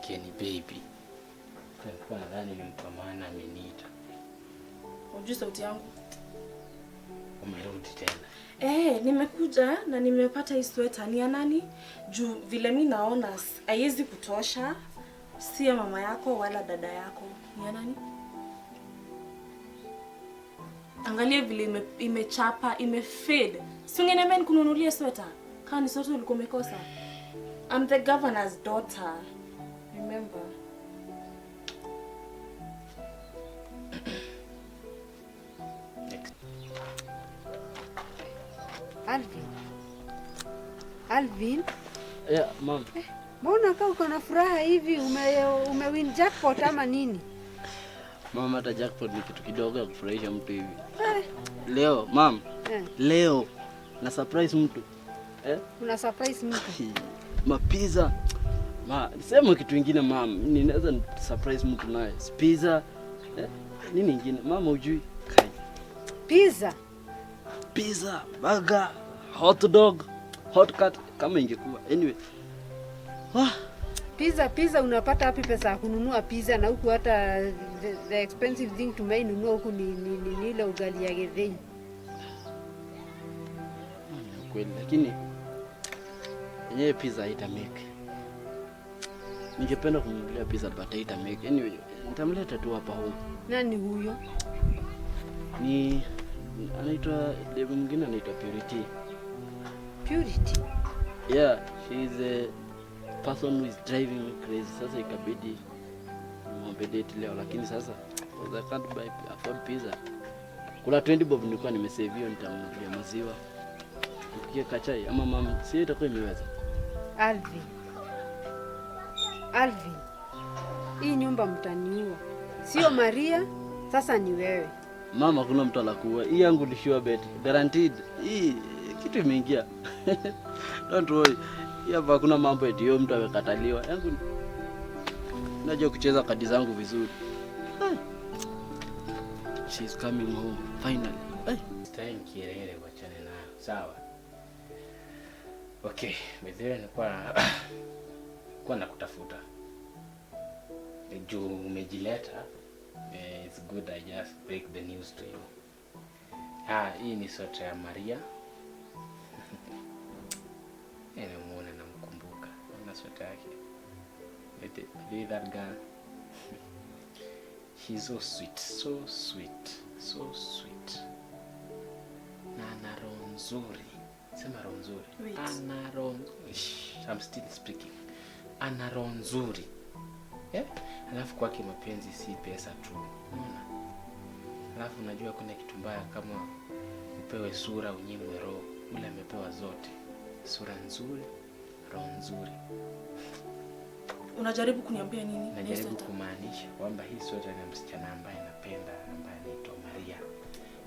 Kenny baby. Nilikuwa nadhani ni mtu wa maana ameniita. Unajua sauti yangu? Umerudi tena. Nimekuja na nimepata hii sweta. Ni ya nani? Juu vile mimi naona haiwezi kutosha. Si ya mama yako wala dada yako. Ni ya nani? Angalia vile imechapa, imefade. Si ungeniambia nikununulie sweta? Kama ni sweta ulikuwa umekosa. I'm the governor's daughter. Remember. Next. Alvin. Alvin? Yeah, mom. Mbona kama uko na furaha hivi, umewin jackpot ama nini? Mama, hata jackpot ni kitu kidogo ya kufurahisha mtu hivi. Leo, mom. Leo na surprise mtu. Una surprise mtu? Mapiza. Ma, sema kitu kingine mom, ninaweza surprise mtu naye. Pizza. Nini nyingine? Mama hujui. Pizza. Pizza, burger, hot dog, hot cut kama ingekuwa. Anyway. Pizza unapata wapi pesa ya kununua pizza na huku hata the expensive thing tumeinunua huku ni ile ugali ya gethei. Kweli, lakini yenyewe pizza haitamake. Ningependa kumnunulia pizza but haitamake. Anyway, nitamleta tu hapa home. Nani huyo? Ni anaitwa demu mwingine anaitwa Purity. Purity? Yeah, she is a person who is driving me crazy. Sasa ikabidi nimwombe date leo, lakini sasa because I can't buy afford pizza. Kuna 20 bob nilikuwa nimesave hiyo, nitamnunulia maziwa. Nipikie kachai ama mama, si itakuwa imeweza. Alvin. Alvin. Hii nyumba mtaniua. Sio Maria, sasa ni wewe. Mama, kuna mtu anakuua. Hii yangu ni sure bet. Guaranteed. Hii kitu imeingia. Don't worry. Hii hapa hakuna mambo eti hiyo mtu amekataliwa. Yangu najua kucheza kadi zangu vizuri. She's coming home finally. Hey. Time kielele wachane nayo. Sawa. Okay, mzee nilikuwa kwa nakutafuta. Juu umejileta. It's good I just break the news to you. Hii ni sweta ya Maria. Namuona namkumbuka. Na sweta yake. Let that girl. She's so sweet, so sweet, so sweet. Na ana roho nzuri. Sema roho nzuri. Ana roho. I'm still speaking. Ana roho nzuri. Yeah? Alafu kwake mapenzi si pesa tu. Unaona? Alafu unajua kuna kitu mbaya kama upewe sura unyimwe roho. Ule amepewa zote. Sura nzuri, roho nzuri. Unajaribu kuniambia nini? Najaribu kumaanisha kwamba hii sweta ni msichana ambaye napenda, ambaye anaitwa Maria.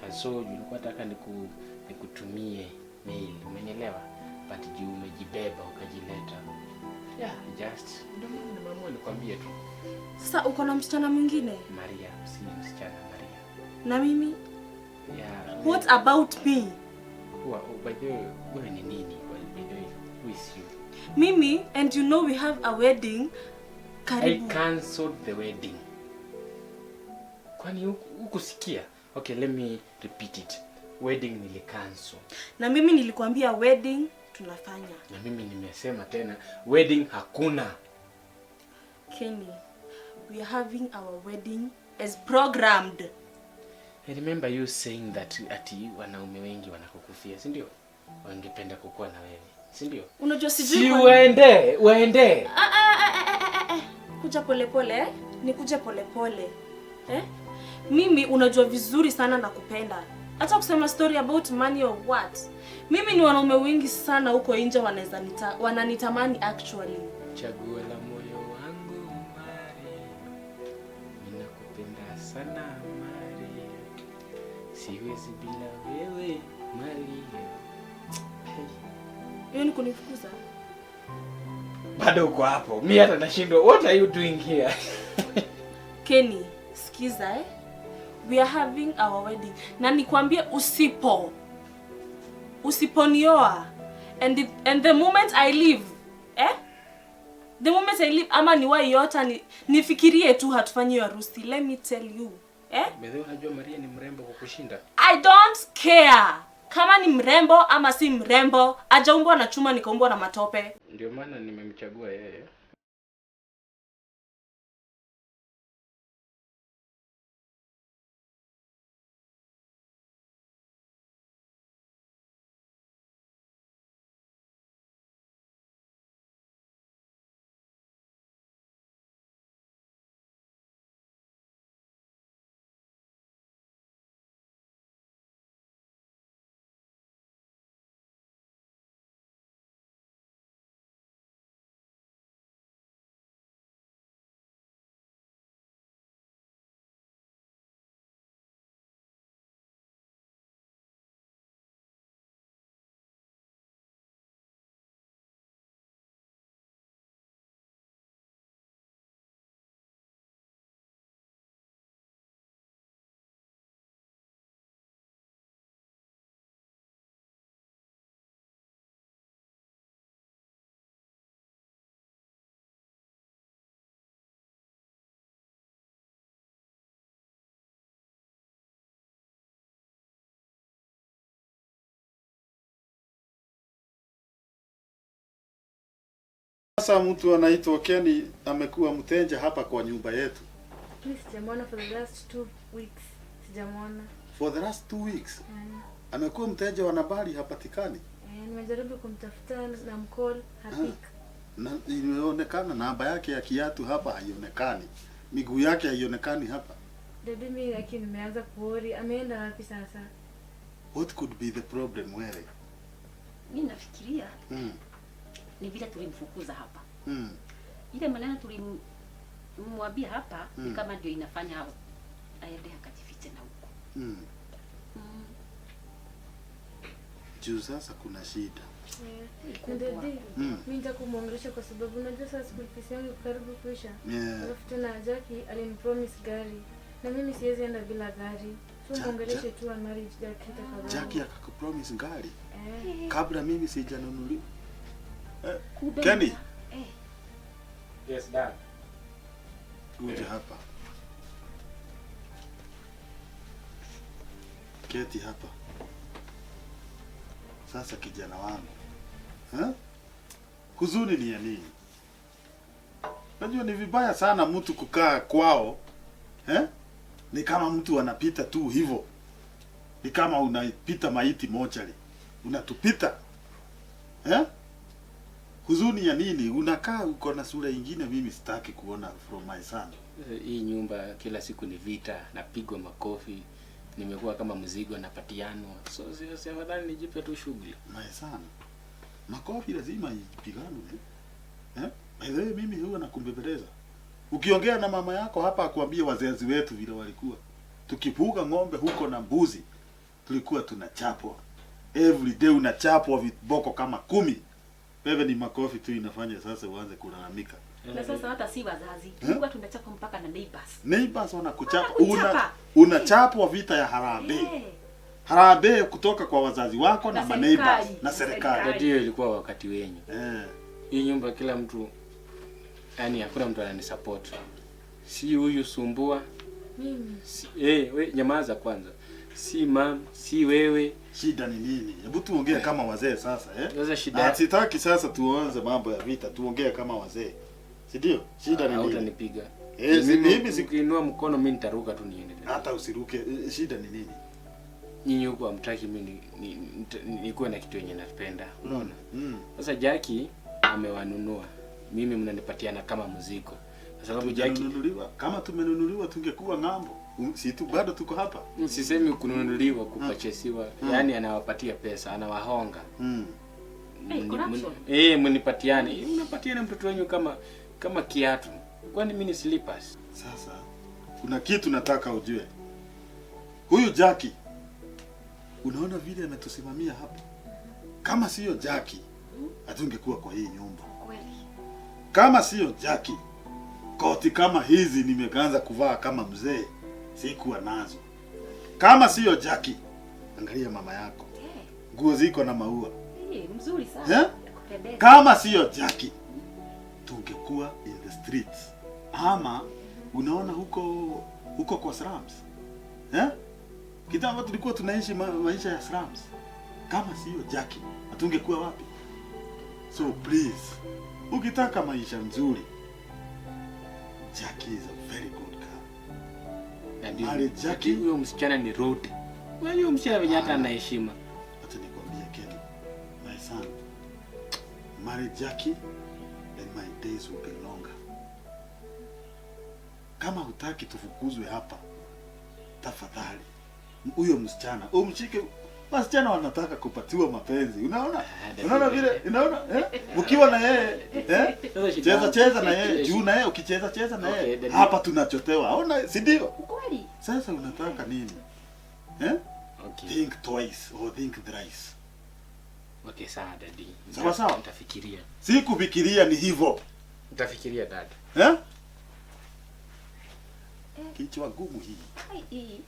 And so nilikuwa nataka nikutumie mail, umenielewa? But juu umejibeba ukajileta. Yeah, just ndio maana nimeamua nikwambie tu. Sasa uko na msichana mwingine? Maria, si msichana Maria. Na mimi? Yeah. What about me? Who, by the way, wewe ni nini? By the way, who is you? Mimi, and you know we have a wedding. Karibu. I cancelled the wedding. Kwani hukusikia? Okay, let me repeat it. Wedding nilicancel. Na mimi nilikwambia wedding tunafanya. Na mimi nimesema tena wedding hakuna. Kenny, we are having our wedding as programmed. I remember you saying that ati wanaume wengi wanakukufia, si ndio? Wangependa kukua na wewe, si ndio? Unajua sijui si uende, uende. Kuja pole pole, eh? Nikuje pole pole. Eh? Mimi unajua vizuri sana nakupenda. Hata kusema story about money or what. Mimi ni wanaume wengi sana huko nje wanaweza wananitamani actually. Chaguo la moyo wangu Maria. Ninakupenda sana Maria. Siwezi bila wewe Maria. Hiyo ni kunifukuza. Bado uko hapo. Mimi hata nashindwa. What are you doing here? Kenny, sikiza eh? We are having our wedding. Na nikwambie usiponioa and the moment I leave, eh? The moment I leave ama niwahi yota nifikirie tu hatufanyi harusi. Let me tell you, eh? Mzee, unajua Maria ni mrembo kukushinda. I don't care. Kama ni mrembo ama si mrembo, hajaumbwa na chuma nikaumbwa na matope. Ndio maana nimemchagua yeye. Sasa mtu anaitwa Kenny amekuwa mteja hapa kwa nyumba yetu. Mimi sijamwona for the last 2 weeks. Sijamwona. For the last 2 weeks? Amekuwa mteja wa nambari hapatikani. Nimejaribu kumtafuta na mcall hapik. Na imeonekana namba yake ya kiatu hapa haionekani. Miguu yake haionekani hapa. Daddy, mimi lakini nimeanza kuori. Ameenda wapi sasa? What could be the problem wewe? Mimi nafikiria ni vile tulimfukuza hapa. Ile maneno tulimwambia hapa ni kama ndio inafanya aende akajifiche na huko. Juu sasa kuna shida. Daddy, mimi nitakumwongelesha kwa sababu unajua sasa school fees yangu karibu kuisha. Alafu tena Jackie alinipromise gari na mimi siwezi enda bila gari. So muongeleshe tu on marriage Jackie tafadhali. Jackie akakupromise gari? Kabla mimi sijanunuliwa. Kenny. Yes, dad. Kuja hapa. Keti hapa. Sasa kijana wangu. Huzuni ni ya nini? Najua ni vibaya sana mtu kukaa kwao. Ni kama mtu anapita tu hivyo. Ni kama unapita maiti mochari. Unatupita. Huzuni ya nini? Unakaa uko na sura ingine mimi sitaki kuona from my son. Hii nyumba kila siku ni vita, napigwa makofi, nimekuwa kama mzigo napatianwa. So sio afadhali nijipe tu shughuli. My son, makofi lazima ipiganwe. By the way, mimi huwa nakumbembeleza. Ukiongea na mama yako hapa akwambie wazazi wetu vile walikuwa. Tukipuga ng'ombe huko na mbuzi, tulikuwa tunachapwa. Every day unachapwa viboko kama 10. Wewe ni makofi tu inafanya sasa uanze kulalamika. Na sasa hata si wazazi, tulikuwa tunachapwa mpaka na neighbors. Neighbors wanakuchapa. Unachapwa vita ya harambee. Harambee kutoka kwa wazazi wako na neighbors na serikali. Ndio ilikuwa wakati wenyu. Hii nyumba kila mtu, yani hakuna mtu ananisupport. Si huyu sumbua. Mimi. We nyamaza kwanza. Si mam, si wewe. Shida ni nini? Hebu tuongee kama wazee sasa, Sasa shida. Sitaki sasa tuanze mambo ya vita, tuongee kama wazee. Si ndio? Shida ni nini? Utanipiga. Mimi sikiinua mkono mimi nitaruka tu niende. Hata usiruke. Shida ni nini? Nyinyi huko hamtaki mimi nikuwe na kitu yenye napenda. Unaona? Sasa Jackie amewanunua. Mimi mnanipatiana kama mzigo. Kwa sababu Jackie tumenunuliwa. Kama tumenunuliwa tungekuwa ng'ambo. Si tu bado tuko hapa. Sisemi kununuliwa, kupachesiwa. Yaani anawapatia pesa, anawahonga. Mnipatiane. Mnapatiana mtoto wenu kama kiatu. Kwani mimi ni slippers? Sasa kuna kitu nataka ujue. Huyu Jackie, unaona vile ametusimamia hapa. Kama sio Jackie, hatungekuwa kwa hii nyumba. Kweli. Kama sio Jackie, koti kama hizi nimeanza kuvaa kama mzee, sikuwa nazo. Kama sio Jackie, angalia mama yako. Nguo ziko na maua. Mzuri sana. Kama sio Jackie, tungekuwa in the streets. Ama unaona huko kwa slums. Kitambo tulikuwa tunaishi maisha ya slums. Kama sio Jackie, hatungekuwa wapi? So please, ukitaka maisha nzuri, Jackie is a very good girl. Na Jackie huyo msichana ni rude. Huyo msichana venye hata ana heshima. Acha nikwambie Kenny, my son, marry Jackie and my days will be longer. Kama hutaki tufukuzwe hapa, tafadhali huyo msichana umshike. Wasichana wanataka kupatiwa mapenzi. Unaona? Unaona vile? Unaona? Mkiwa na yeye, Cheza cheza na yeye, juu na yeye ukicheza cheza na yeye. Okay, hapa tunachotewa. Ona, si ndio? Kweli. Sasa unataka nini? Okay. Think twice or think thrice. Okay, sawa daddy. Sawa sawa. Nitafikiria. Si kufikiria ni hivyo. Nitafikiria dad. Kichwa gumu hii. Hai.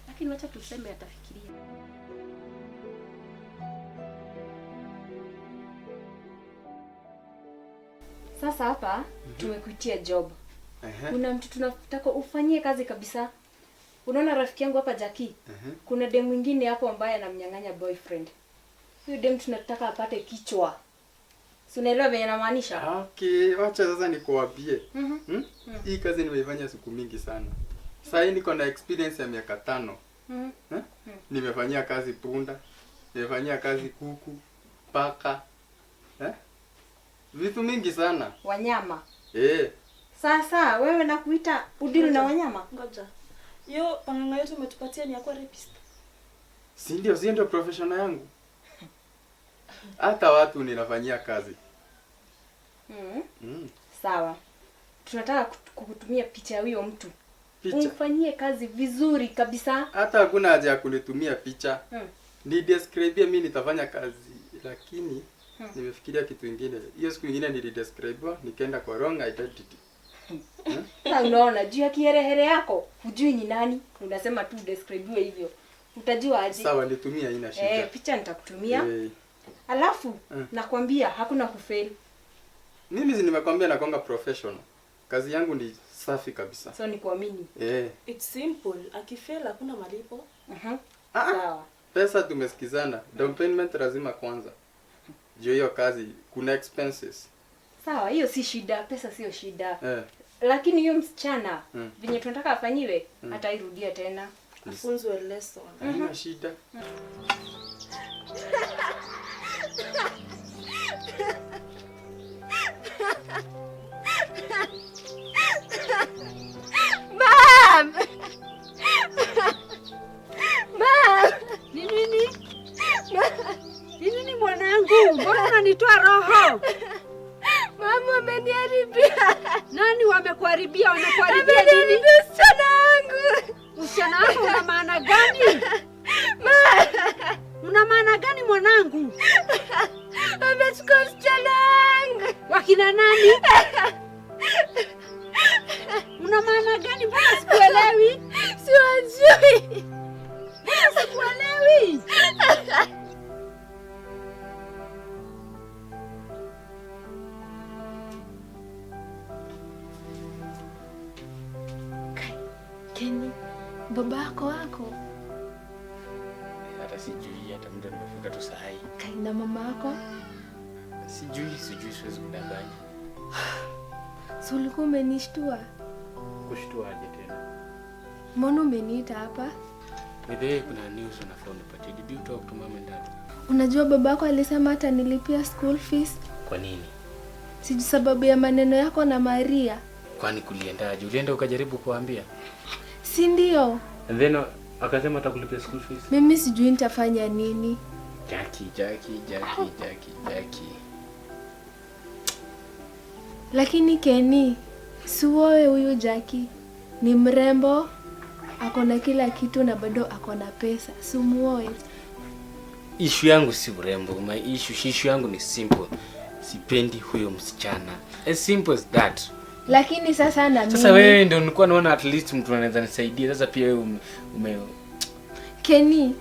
Lakini wacha tuseme atafikiria. Sasa hapa tumekuitia job. Kuna mtu tunataka ufanyie kazi kabisa. Unaona rafiki yangu hapa Jackie? Kuna dem mwingine hapo ambaye anamnyang'anya boyfriend. Huyo dem tunataka apate kichwa. Si unaelewa venye namaanisha? Okay, wacha sasa nikuambie. Hii kazi nimeifanya siku mingi sana. Sasa niko na experience ya miaka 5. Nimefanyia kazi punda, nimefanyia kazi kuku, paka. Vitu mingi sana. Wanyama. Sasa wewe nakuita udili na wanyama? Ngoja. Hiyo panganga yetu umetupatia ni ya kuwa rapist. Si ndio professional yangu. Hata watu ninafanyia kazi. Sawa. Tunataka kukutumia picha ya huyo mtu. Picha. Umfanyie kazi vizuri kabisa. Hata hakuna haja ya kunitumia picha. Ni describe mimi nitafanya kazi, lakini nimefikiria kitu kingine. Hiyo siku nyingine nilidescribe nikaenda kwa wrong identity. Sasa unaona juu ya kiherehere yako, hujui ni nani, unasema tu describe hivyo. Utajua aje? Sawa, nitumia haina shida. Picha nitakutumia. Alafu nakwambia hakuna kufail. Mimi si nimekwambia nakwanga professional. Kazi yangu ni safi kabisa. So ni kuamini. It's simple. Akifail hakuna malipo. Sawa. Pesa tumesikizana. Down payment lazima kwanza. Juu hiyo kazi kuna expenses. Sawa, hiyo si shida, pesa sio shida. Lakini hiyo msichana venye tunataka afanyiwe, hatairudia tena. Afunzwe lesson. Haina shida. Mom! Mom! Ni nini? Ni nini mwanangu? Mbona unanitoa roho? Mama, ameniharibia. Nani wamekuharibia? Wamekuharibia nini? Msichana wangu. Msichana wako una maana gani? Ma! Una maana gani mwanangu? Amechukua msichana wangu. Wakina nani? Una maana gani? Mbona sikuelewi? Siwajui. Mbona sikuelewi? Kenny, babako wako? Hata sijui, hata muda nimefika tu saa hii. Kai, na mama yako? Sijui, siwezi kudanganya. So ulikuwa umenishtua? Kushtua aje tena? Mbona umeniita hapa? By kuna news unafaa unipatie. Did you talk to mom and dad? Unajua babako alisema hata nilipia school fees. Kwa nini? Sijui sababu ya maneno yako na Maria. Kwani kuliendaje? Ulienda ukajaribu kuambia? Si ndio? And then akasema atakulipia school fees. Mimi sijui nitafanya nini. Jackie. Lakini Kenny, si wewe huyu Jackie ni mrembo, ako na kila kitu na bado ako na pesa. Si muoe. Issue yangu si urembo, my issue yangu ni simple. Sipendi huyo msichana. As simple as that. Lakini sasa na mimi. Sasa wewe ndio nilikuwa naona at least mtu anaweza nisaidia. Sasa pia wewe ume Kenny,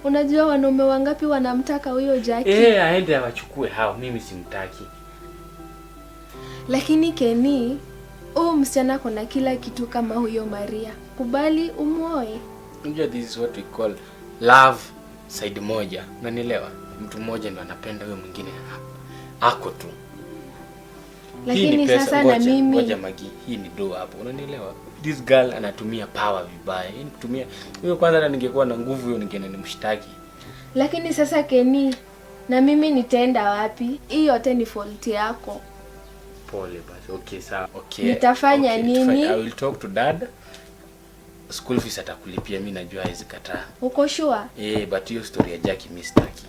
unajua wanaume wangapi wanamtaka huyo Jackie? Aende awachukue hao, mimi simtaki. Lakini Kenny, huyu msichana kuna kila kitu kama huyo Maria. Kubali umuoe. Unajua this is what we call love side moja. Unanielewa? Mtu mmoja ndo anapenda huyo mwingine ako tu. Lakini sasa na mimi ngoja Magi, hii ni do hapo. Unanielewa? This girl anatumia power vibaya. Hii ni kutumia. Huyo kwanza hata ningekuwa na nguvu hiyo ningeenda nimshtaki. Lakini sasa Kenny, na mimi nitaenda wapi? Hii yote ni fault yako. Pole basi. Okay, sawa. Okay. Nitafanya nini? I will talk to dad. School fees atakulipia, mimi najua haizi kataa. Uko sure? But hiyo story ya Jackie mimi sitaki.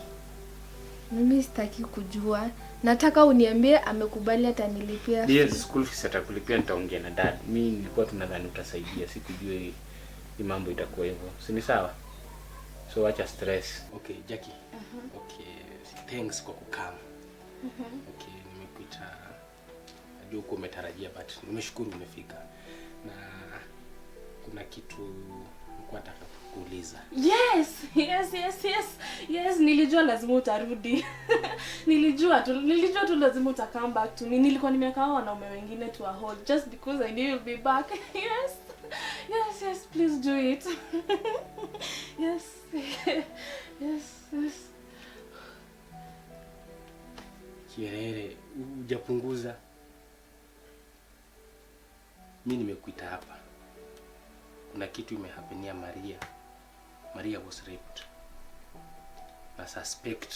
Mimi sitaki kujua. Nataka uniambie amekubali atanilipia. Yes, school fees atakulipia, nitaongea na dad. Mimi nilikuwa tunadhani utasaidia, sikujua hii mambo itakuwa hivyo. Si ni sawa? So acha stress. Okay, Jackie. Okay, thanks kwa kukam. Okay, nimekuita. Najua uko umetarajia but nimeshukuru umefika. Na kuna kitu nilikuwa nataka kukuuliza. Yes, nilijua lazima utarudi. Nilijua tu lazima uta come back to me. Nilikuwa nimekaa wanaume wengine to a hold just because I knew you'll be back. Yes. Yes, please do it. Yes. Yes. Kiherehere hujapunguza. Mi nimekuita hapa. Kuna kitu imehappenia Maria. Maria was raped. Na suspect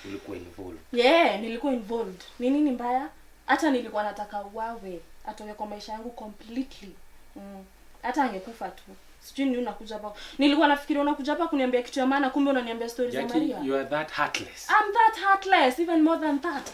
ulikuwa involved. Yeah, nilikuwa involved. Ni nini mbaya? Hata nilikuwa nataka wawe atoke kwa maisha yangu completely. Hata angekufa tu. Sijui ni unakuja hapa. Nilikuwa nafikiria unakuja hapa kuniambia kitu ya maana, kumbe unaniambia stories za Jackie, Maria. you are that heartless. I'm that heartless, even more than that.